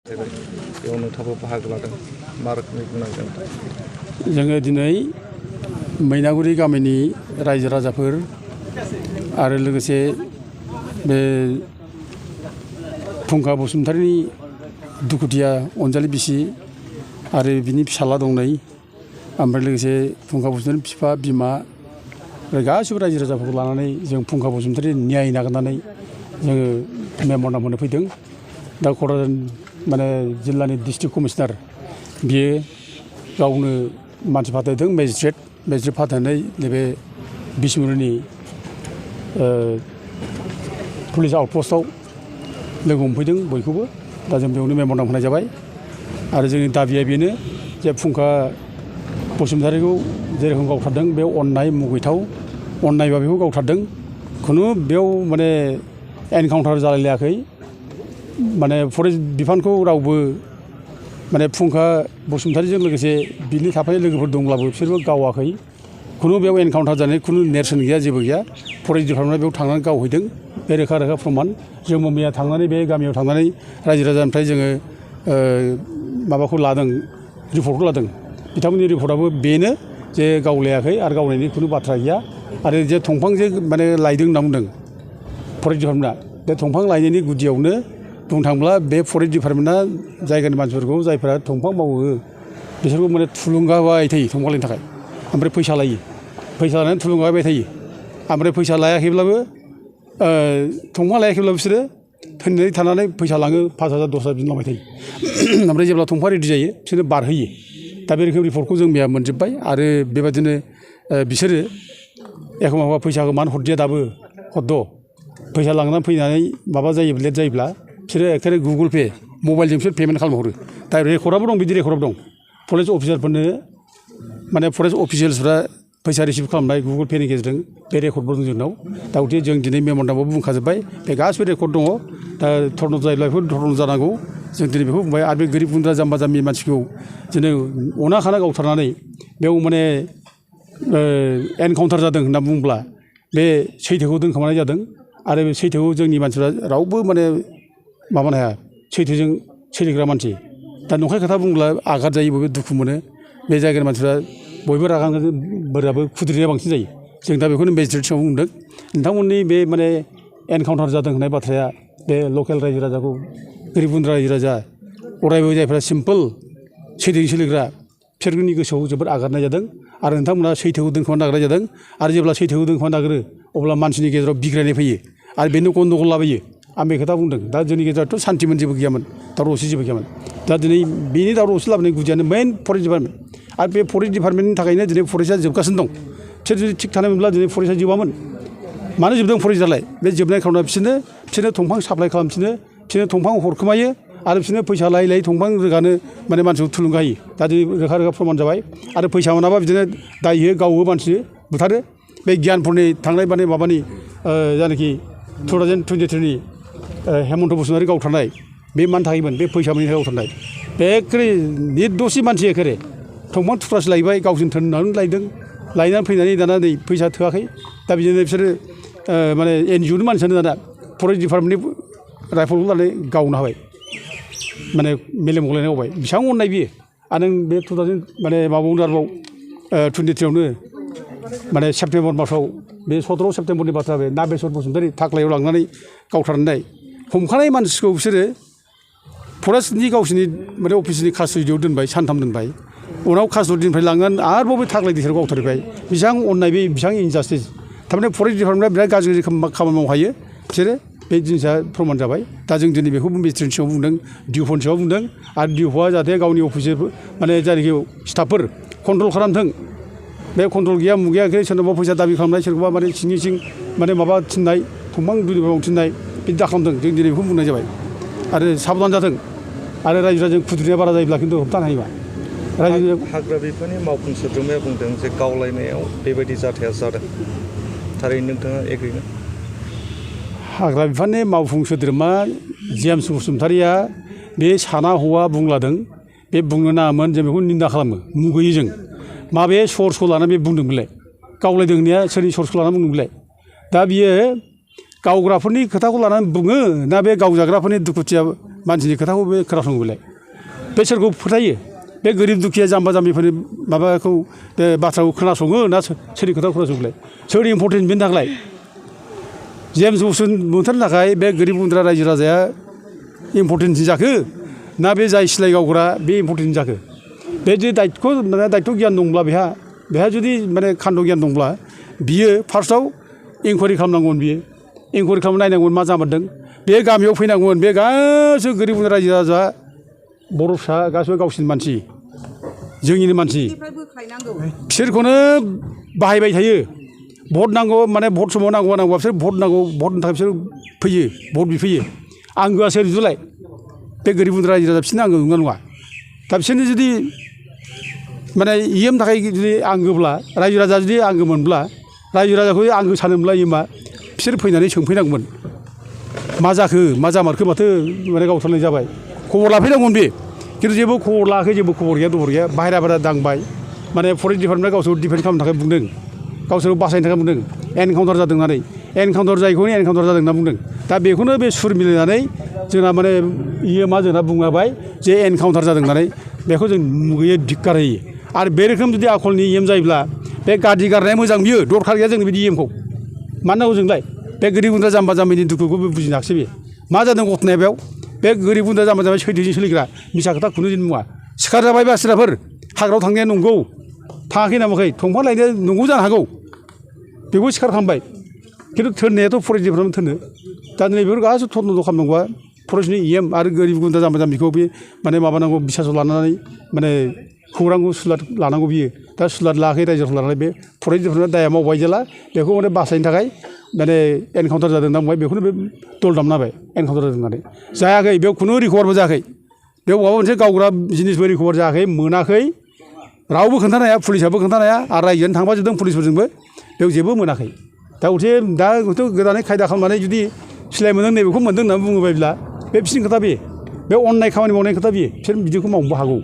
बेयाव नोंथाङाबो बाहागो लादों मा रोखोमै बुंनांगोन जोङो दिनै मैनागुरि गामिनि रायजो राजाफोर आरो लोगोसे बे फुंखा बसुमतारिनि दुखुथिया अनजालि बिसि आरो बिनि फिसाला दं नै ओमफ्राय लोगोसे फुंखा बसुमतारिनि बिफा बिमा गासिबो रायजो राजाफोरखौ लानानै जों फुंखा बसुमतारिनि न्याय नागिरनानै जोङो मेम'रेन्डाम होनो फैदों। दा क'क्राझार माने जिल्लानि डिस्ट्रिक्ट कमिशनार बियो गावनो मानसि फाथायदों मेजिस्ट्रेट फाथायनानै नैबे बिसमुरिनि पुलिस आउटपस्टआव लोगो हमफैदों बयखौबो। दा जों बेयावनो मेम'रेन्डाम होनाय जाबाय आरो जोंनि दाबिया बेनो जे फुंखा बसुमतारिखौ जेरोखोम गावथारदों बे अननाय मुगैथाव अननायबा बेखौ गावथारदों खुनु बेयाव माने एनकाउन्टार जालायलायाखै माने फरेस्ट बिफानखौ रावबो माने फुंखा बसुमतारिजों लोगोसे बिनि थाफानाय लोगोफोर दंब्लाबो बिसोरबो गावाखै खुनु बेयाव एनकाउन्टार जानाय खुनु नेरसोन गैया जेबो गैया। फरेस्ट डिपार्टमेन्टआ बेयाव थांनानै गावहैदों बे रोखा प्रमान। जोंबो मैया थांनानै बे गामियाव थांनानै रायजो राजानिफ्राय जोङो माबाखौ लादों रिपर्टखौ लादों। बिथांमोननि रिपर्टआबो बेनो जे गावलायाखै आरो गावनायनि खुनु बाथ्रा गैया आरो जे दंफांजों माने लायदों होनना बुंदों फरेस्ट डिपार्टमेन्टआ। बे दंफां लायनायनि गुदियावनो बुंनो थाङोब्ला बे फरेस्ट डिपार्टमेन्टआ जायगानि मानसिफोरखौ जायफोरा दंफां मावो बिसोरखौ माने थुलुंगा होबाय थायो दंफां लायनो थाखाय ओमफ्राय फैसा लायो फैसा लानानै थुलुंगा होबाय थायो ओमफ्राय फैसा लायाखैब्लाबो दंफां लायाखैब्लाबो बिसोरो थैनानै थानानै फैसा लाङो 5,000 10,000 बिलांबाय थायो ओमफ्राय जेब्ला दंफां रेडि जायो बिसोरनो बारहोयो। दा बे रोखोम रिपर्टखौ जों मैया मोनजोब्बाय आरो बेबादिनो बिसोरो एखमबा फैसाखौ मानो हरदिया दाबो हरद' फैसा लांनानै फैनानै माबा जायो लेट जायोब्ला बिसोरो एखेबारे गुगोल पे मबाइलजों बिसोर पेमेन्ट खालामहरो। दा रेकर्डआबो दं बिदि रेकर्डआबो दं फरेस्ट अफिसारफोरनो माने फरेस्ट अफिसियेल्सफ्रा फैसा रिसिभ खालामनाय गुगोल पेनि गेजेरजों बे रेकर्डबो दं जोंनाव। दा गथिखे जों दिनै मेम'रेन्डामाव बुंखाजोब्बाय बे गासिबो रेकर्ड दङ। दा धर्न जायोब्ला बेफोर धर्न जानांगौ जों दिनै बेखौ बुंबाय आरो बे गोरिब गुन्द्रा जाम्बा जाम्बि मानसिखौ दिनै अना खाना गावथारनानै बेयाव माने एनकाउन्टार जादों होनना बुंब्ला बे सैथोखौ दोनखोमानाय जादों आरो बे सैथोखौ जोंनि मानसिफ्रा रावबो माने माबानो हाया सैथोजों सोलिग्रा मानसि। दा नंखाय खोथा बुंब्ला आघात जायो बयबो दुखु मोनो बे जायगानि मानसिफ्रा बयबो रागा बोराबो खुद्रिनाया बांसिन जायो। जों दा बेखौनो मेजिस्ट्रेट सिगाङाव बुंदों नोंथांमोननि बे माने एनकाउन्टार जादों होननाय बाथ्राया बे लकेल रायजो राजाखौ गोरिब गुन्द्रा रायजो राजा अरायबो जायफ्रा सिम्पोल सैथोजों सोलिग्रा बिसोरनि गोसोआव जोबोद आघातनाय जादों आरो नोंथांमोना सैथोखौ दोनखोमानो नागिरनाय जादों आरो जेब्ला सैथोखौ दोनखोमानो नागिरो अब्ला मानसिनि गेजेराव बिग्रायनाय फैयो आरो बेनो गन्दगल लाबोयो। आं बे खोथा बुंदों दा जोंनि गेजेरावथ' सान्थिमोन जेबो गैयामोन दावराव दावसि जेबो गैयामोन। दा दिनै बेनि दावराव दावसि लाबोनाय गुदियानो मेइन फरेस्ट डिपार्टमेन्ट आरो बे फरेस्ट डिपार्टमेन्टनि थाखायनो दिनै फरेस्टआ जोबगासिनो दं। बिसोर जुदि थिग थानाय मोनब्ला दिनै फरेस्टआ जोबामोन। मानो जोबदों फरेस्टआलाय बे जोबनाय खार'ना बिसोरनो दंफां साप्लाय खालामफिनो बिसोरनो दंफां हरखोमायो आरो बिसोरनो फैसा लायै लायै दंफां रोगानो माने मानसिखौ थुलुंगा होयो। दा दिनै रोखा प्रमान जाबाय आरो फैसा मोनाबा बिदिनो दाय होयो गावो मानसि बुथारो। बे गियानफोरनि थांनाय माने माबानि जायनाखि 2023नि हेमन्त बसुमतारि गावथारनाय बे मानि थाखायमोन बे फैसा मोनैनि थाखाय गावथारनाय बे एखेबारे निर्दसि मानसि एखेबारे दंफां थुख्रासो लायबाय गावसोर थोननानै लायदों लायनानै फैनानै दाना नै फैसा थोआखै दा बिदिनो बिसोरो माने एनजिअनि मानसियानो दाना फरेस्ट डिपार्टमेन्टनि राइफलखौ लानानै गावनो हाबाय माने मेलेम गलायनाय होबाय बेसेबां अननाय बियो। आरो नों बे 2000 माने माबायावनो आरोबाव 23आवनो माने सेप्तेम्बर मासाव बे 17 सेप्तेम्बरनि बाथ्रा बे नागेस्वर बसुमतारि थाख्लायाव लांनानै गावथारनाय हमखानाय मानसिखौ बिसोरो फरेस्टनि गावसोरनि माने अफिसनि कास्टडियाव दोनबाय सानथाम दोनबाय उनाव कास्टडिनिफ्राय लांनानै आरोबाव बे थाख्लाय दैसायाव गावथारबाय बेसेबां अननाय बे बेसेबां इनजास्टिस। थारमाने फरेस्ट डिपार्टमेन्टआ बिराद गाज्रि खामानि मावनो हायो बिसोरो बे जिनिसा प्रमान जाबाय। दा जों दिनै बेखौ मेजिस्ट्रेटनि सिगाङाव बुंदों डिअफोरनि सिगाङाव बुंदों आरो डिअफआ जाहाथे गावनि अफिसार माने जायनाखि स्टाफफोर कन्ट्रल खालामथों बे कन्ट्रल गैया मुगैया सोरनावबा फैसा दाबि खालामनाय सोरखौबा माने सिं सिं माने माबा थिननाय दंफां दुलिबाव थिननाय बिदि दा खालामदों जों दिनै बेखौ बुंनाय जाबाय आरो साबधान जाथों आरो रायजो राजाजों खुद्रिनाया बारा जायोब्ला खिन्थु होबथानो हायोबा। हाग्रा बिफाननि मावफुं सोद्रोमाया बुंदों जे गावलायनायाव बेबायदि जाथाया जादों थारैनो नोंथाङा एग्रिना? हाग्रा बिफाननि मावफुं सोद्रोमा जेम्स बसुमतारिया बे साना हौवा बुंलादों बे बुंनो नाङामोन जों बेखौ निन्दा खालामो मुगैयो जों। माबे सर्सखौ लानानै बे बुंदों बेलाय गावलायदों होननाया सोरनि सर्सखौ लानानै बुंदों बेलाय। दा बियो गावग्राफोरनि खोथाखौ लानानै बुङो ना बे गावजाग्राफोरनि दुखुथिया मानसिनि खोथाखौ बे खोनासङो बेलाय बे सोरखौ फोथायो बे गोरिब दुखिया जाम्बा जाम्बिफोरनि माबाखौ बे बाथ्राखौ खोनासङो ना सोरनि खोथाखौ खोनासङोलाय सोर इम्परटेन्ट बेनि थाखाय जेम्स बसुमतारिनि थाखाय बे गोरिब गुन्द्रा रायजो राजाया इम्परटेन्टसिन जाखो ना बे जाय सिलाइ गावग्रा बे इम्परटेन्ट जाखो बे जुदि दायित्व गियान दंब्ला बेहा जुदि माने खान्द' गियान दंब्ला बियो फार्स्टआव इनकुवारि खालामनांगौमोन बियो इनकुवारि खालामनानै नायनांगौमोन मा जामारदों बे गामियाव फैनांगौमोन बे गासैबो गोरिब गुन्द्रा रायजो राजा बर' फिसा गासैबो गावसिनि मानसि जोंनिनो मानसि बिसोरखौनो बाहायबाय थायो भट नांगौ माने भट समाव नांगौबा बिसोर भट नांगौ भटनि थाखाय बिसोर फैयो भट बिफैयो आंगोआ सोर बिदिलाय बे गोरिब गुन्द्रा रायजो राजा बिसोरनो आंगो नंगौ नङा दा बिसोरनो जुदि माने इएम थाखाय जुदि आंगोब्ला रायजो राजा जुदि आंगो मोनब्ला रायजो राजाखौ आंगो सानोब्ला इएमआ बिसोर फैनानै सोंफैनांगौमोन मा जाखो मा जामारखो माथो माने गावथारनाय जाबाय खबर लाफैनांगौमोन बे खिन्थु जेबो खबर लायाखै जेबो खबर गैया दबर गैया बाहेरा दांबाय माने फरेस्ट डिपार्टमेन्टआ गावसोरखौ डिफेन्ड खालामनो थाखाय बुंदों गावसोरखौ बासायनो थाखाय बुंदों एनकाउन्टार जादों होननानै एनकाउन्टार जायैखौनो एनकाउन्टार जादों होनना बुंदों दा बेखौनो बे सुर मिलायनानै जोंना माने इएमआ जोंना बुंलाबाय जे एनकाउन्टार जादों होननानै बेखौ जों मुगैयो धिक्कार होयो आरो बे रोखोम जुदि आखलनि इएम जायोब्ला बे गाज्रि गारनाया मोजां बियो दरखार गैया जोंनि बिदि इएमखौ मानो नांगौ जोंलाय बे गोरिब गुन्द्रा जाम्बा जाम्बिनि दुखुखौबो बुजिनो हायाखिसै बे मा जादों घटनाया बेयाव बे गोरिब गुन्द्रा जाम्बा जाम्बि सैथोजों सोलिग्रा मिसा खोथा खुनु दिन मुवा सिखार जाबाय बासिराफोर हाग्रायाव थांनाया नंगौ थाङाखै नामाखै दंफां लायनाया नंगौ जानो हागौ बेखौ सिखार खालामबाय खिन्थु थोननायाथ' फरेस्ट डिपार्टमेन्ट थोनो दा दिनै बेफोर गासैबो थदन्त खालामनांगौआ फरेस्टनि इएम आरो गोरिब गुन्द्रा जाम्बा जाम्बिखौ बे माने माबानांगौ बिसासाव लानानै माने खौरांखौ सुलाद लानांगौ बियो दा सुलाद लायाखै रायजोखौ लानानै बे फरेस्ट डिपार्टमेन्टआ दाया मावबाय जेला बेखौ माने बासायनो थाखाय माने एनकाउन्टार जादों होनना बुंबाय बेखौनो बे दल दामना होबाय एनकाउन्टार जादों होननानै जायाखै बेयाव खुनु रिकभारबो जायाखै बेयाव माबा मोनसे गावग्रा जिनिसबो रिकभार जायाखै मोनाखै रावबो खोन्थानो हाया पुलिसाबो खोन्थानो हाया आरो रायजोआनो थांफाजोबदों पुलिसफोरजोंबो बेयाव जेबो मोनाखै दा दाथ' गोदानै खायदा खालामनानै जुदि सिलाय मोनदों नैबेखौ मोनदों होननानै बुङोब्ला बे बिसोरनि खोथा बे अननाय खामानि मावनायनि खोथा बिसोर बिदिखौ मावनोबो हागौ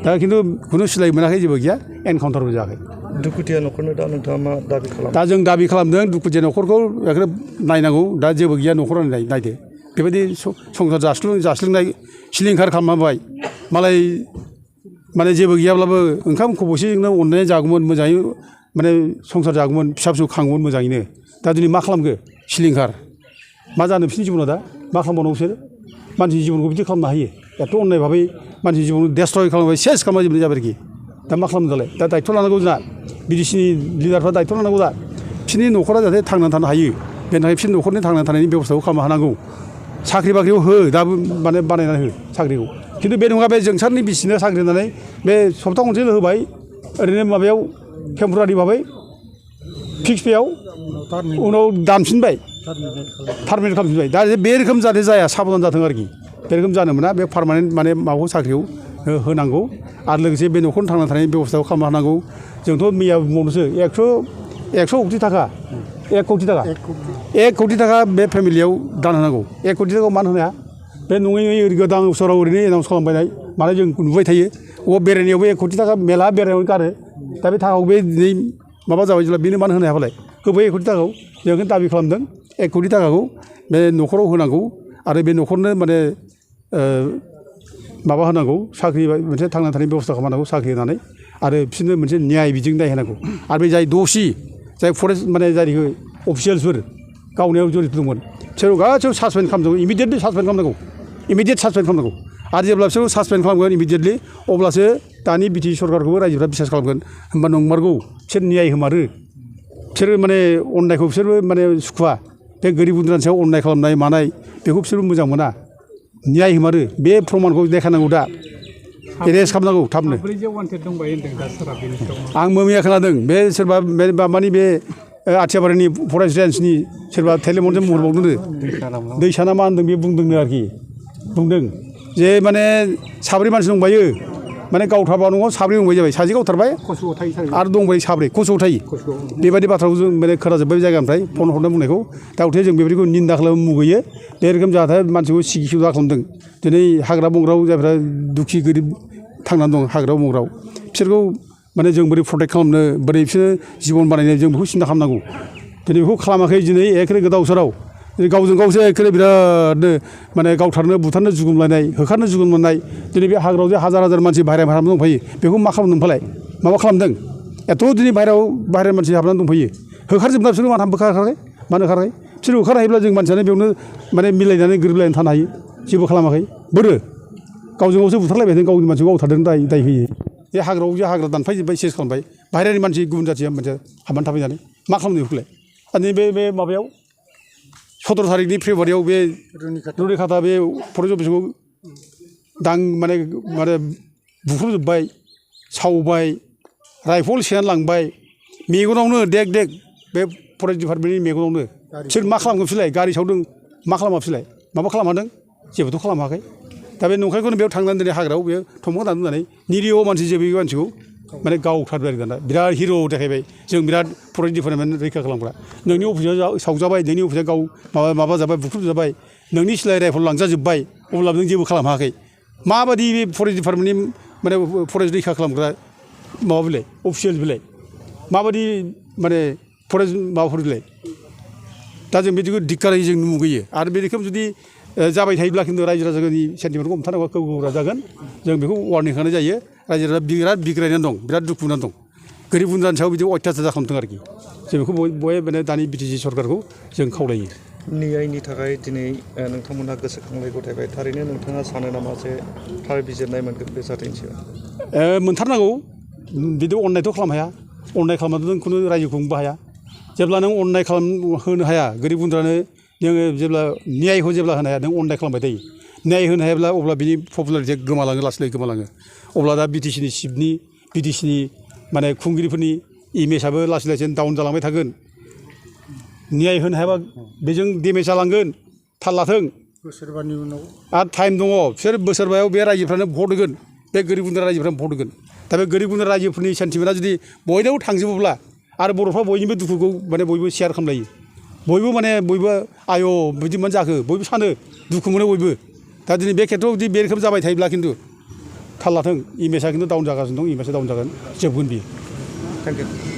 दा खिन्थु खुनु सिलाय मोनाखै जेबो गैया एनकाउन्टारबो जायाखै दुखुथिया न'खरनो दा नोंथाङा मा दाबि खालामो दा जों दाबि खालामदों दुखुथिया न'खरखौ नायनांगौ दा जेबो गैया न'खराव नायदो बेबायदि संसार जास्लोंनाय सिलिंखार खालामबाय मालाय माने जेबो गैयाब्लाबो ओंखाम खबसेजोंनो अननानै जागौमोन मोजाङै माने संसार जागौमोन फिसा फिसौ खांगौमोन मोजाङैनो दा दिनै मा खालामखो सिलिंखार मा जानो बिसोरनि जिबनाव दा मा खालामबावनांगौ बिसोर मानसिनि जिबनखौ बिदि खालामनो हायो एथ' अननाय भाबै मानसिनि जिबनखौ डेस्ट्रय खालामबाय सेस खालामजोबनाय जाबाय आरोखि दा मा खालामनो दालाय दा दायित्व लानांगौ जोंना बिडिसिनि लिडारफ्रा दायित्व लानांगौ दा बिसोरनि न'खरा जाहाथे थांनानै थानो हायो बेनि थाखाय बिसोरनि न'खरनि थांनानै थानायनि बेब'स्थाखौ खालामनो हानांगौ साख्रि बाख्रियाव हो दाबो माने बानायनानै हो साख्रिखौ खिन्थु बे नङा बे जोंसारनि बिसिनो साख्रि होनानै बे सप्ता खनसेल' होबाय ओरैनो माबायाव टेम्परारि भाबै फिक्स पेआव उनाव दानफिनबाय पारमानेन्ट खालामफिनबाय दा बे रोखोम जाहाथे जाया साबधान जाथों आरोखि बे रोखोम जानो मोना बे पारमानेन्ट माने माबाखौ साख्रियाव होनांगौ आरो लोगोसे बे न'खरनि थांना थानायनि बेब'स्थाखौ खालामनो हानांगौ जोंथ' मैया बुंबावदोंसो 100 कौटि थाखा 1 कौटि थाखा बे फेमिलियाव दान होनांगौ 1 कौटि थाखाखौ मानो होनो हाया बे नङै गोदान बोसोराव ओरैनो एनाउन्स खालामबायनाय माने जों नुबाय थायो अबाव बेरायनायावबो 1 कौटि थाखा मेला बेरायनायावनो गारो दा बे थाखाखौ बे दिनै माबा जाबाय जेब्ला बेनो मानो होनो हायाबालाय होबाय 1 कौटि थाखाखौ जों बेखौनो दाबि खालामदों 1 कौटि थाखाखौ बे न'खराव होनांगौ आरो बे न'खरनो माने माबा होनांगौ साख्रि मोनसे थांना थानायनि बेब'स्था खालामनांगौ साख्रि होनानै आरो बिसोरनो मोनसे न्याय बिजों दाय होनांगौ आरो बे जाय दसि जाय फरेस्ट माने जायखौ अफिसियेल्सफोर गावनायाव जरित दंमोन बिसोर गासैबो सासपेन्ड खालामनांगौ इमिडियेटलि सासपेन्ड खालामनांगौ आरो जेब्ला बिसोरखौ सासपेन्ड खालामगोन इमिडियेटलि अब्लासो दानि बिटिसि सरकारखौबो रायजोफ्रा बिसास खालामगोन होनबा नंमारगौ बिसोर न्याय होमारो बिसोरो माने अननायखौ बिसोरबो माने सुखुवा बे गोरिब गुन्द्रानि सायाव अननाय खालामनाय मानाय बेखौ बिसोरबो मोजां मोना न्याय होमारो बे प्रमानखौ देखायनांगौ दा एरेस्ट खालामनांगौ थाबनो आंबो मैया खोनादों बे सोरबा माबानि बे आथियाबारिनि फरेस्ट रेन्जनि सोरबा टेलिफनजों बुंहरबावदोंनो दैसाना मा होनदों बे बुंदोंनो आरोखि बुंदों जे माने 7 मानसि दंबायो माने गावथारबा न'आव 7 दंबाय जाबाय सासे गावथारबाय आरो दंबाय 7 खस'आव थायो बेबायदि बाथ्राखौ जों माने खोनाजोब्बाय जायगानिफ्राय फन हरना बुंनायखौ दा गथे जों बेबायदिखौ निन्दा खालामो मुगैयो बे रोखोम जाहाथे मानसिखौ सिगिसुदा खालामदों दिनै हाग्रा बंग्रायाव जायफ्रा दुखि गोरिब थांनानै दं हाग्रा बंग्रायाव बिसोरखौ माने जों बोरै प्रटेक्ट खालामनो बोरै बिसोर जिबन बानायनो जों बेखौ सिन्था खालामनांगौ दिनै बेखौ खालामाखै दिनै एखेबारे गोदाव सोराव गावजों गावसो एखेबारे बिरादनो माने गावथारनो बुथारनो जुगुमलायनाय होखारनो जुगुमलायनाय दिनै बे हाग्रायाव जे हाजार हाजार मानसि बाहेरायाव हाबनानै दंफायो बेखौ मा खालामदों नोंफालाय माबा खालामदों एथ' दिनै बाहेरायाव मानसि हाबनानै दंफायो होखारजोबना बिसोरो मानो होखाराखै मानो होखाराखै बिसोर होखारनो हायोब्ला जों मानसियानो बेयावनो माने मिलायनानै गोरोबलायनानै थानो हायो जेबो खालामाखै बोरो गावजों गावसो बुथारलायबाय गावनि मानसिखौ गावथारदों दाय होयो बे हाग्रायाव जे हाग्रा दानफायजोब्बाय सेस खालामबाय बाहेरानि मानसि गुबुन जाथिया मोनसे हाबनानै थाफैनानै मा खालामदों बेखौलाय आरो बे माबायाव 17 थारिखनि फेब्रुवारियाव बे रुनिखाता बे फरेस्ट अफिसखौ माने बुख्रुबजोब्बाय सावबाय राइफल सेनानै लांबाय मेगनावनो देग बे फरेस्ट डिपार्टमेन्टनि मेगनावनो बिसोर मा खालामगोन बिसोरलाय गारि सावदों मा खालामा बिसोरलाय माबा खालामहादों जेबोथ' खालामाखै दा बे नंखायखौनो बेयाव थांनानै दिनै हाग्रायाव बेयाव थमक दाननानै दोननानै निरिह मानसि जे बे मानसिखौ माने गावथारबाय आरो दाना बिराद हिर' देखायबाय जों बिराद फरेस्ट डिपार्टमेन्ट रैखा खालामग्रा नोंनि अफिसाव सावजाबाय नोंनि अफिसा गाव माबा जाबाय बुख्रुबजाबाय नोंनि सिलाय राइफल लांजाजोब्बाय अब्लाबो नों जेबो खालामनो हायाखै माबायदि बे फरेस्ट डिपार्टमेन्टनि माने फरेस्ट रैखा खालामग्रा माबा बिलाय अफिसियेल बिलाय माबायदि माने फरेस्ट माबाफोर बिलाय दा जों बिदिखौ धिक्कारै जों मुगैयो आरो बे रोखोम जुदि जाबाय थायोब्ला खिन्थु रायजो राजानि सेन्टिमेन्टखौ हमथानांगौआ गोब्राब जागोन जों बेखौ वार्निं होनाय जायो रायजो राजा बिराद बिग्रायनानै दं बिराद दुखु मोननानै दं गोरिब गुन्द्रानि सायाव बिदि अयथासार खालामदों आरोखि जों बेखौ बयबो माने दानि बिटिसि सरकारखौ जों खावलायो न्यायनि थाखाय दिनै नोंथांमोनहा गोसोखांनाय गथायबाय थारैनो नोंथाङा सानो नामा जे थार बिजिरनाय मोनगोन बे जाथायनि सायाव मोनथारनांगौ बिदि अननायथ' खालामनो हाया अननाय खालामनानै नों खुनु रायजो खुंनोबो हाया जेब्ला नों अननाय होनो हाया गोरिब गुन्द्रानो नोङो जेब्ला न्यायखौ जेब्ला होनो हाया नों अननाय खालामबाय थायो न्याय होनो हायाब्ला अब्ला बिनि पपुलारिटिया गोमालाङो लासै गोमालाङो अब्ला दा बिटिसिनि चिफनि बिटिसिनि माने खुंगिरिफोरनि इमेजआबो लासै डाउन जालांबाय थागोन न्याय होनो हायाबा बेजों डेमेज जालांगोन थाल लाथों बोसोरबानि उनाव आरो टाइम दङ बिसोर बोसोरबायाव बे रायजोफ्रानो भट होगोन बे गोरिब गुन्द्रा रायजोफ्रानो भट होगोन दा बे गोरिब गुन्द्रा रायजोफोरनि सेन्टिमेन्टआ जुदि बयनावबो थांजोबोब्ला आरो बर'फ्रा बयनिबो दुखुखौ माने बयबो शेयार खालामलायो बयबो आय' बिदि मानो जाखो बयबो सानो दुखु मोनो बयबो दा दिनै बे खेथ्रआव जुदि बे रोखोम जाबाय थायोब्ला खिन्थु थाल लाथों इमेजआ खिन्थु डाउन जागासिनो दं इमेजआ डाउन जागोन जोबगोन बियो थेंक इउ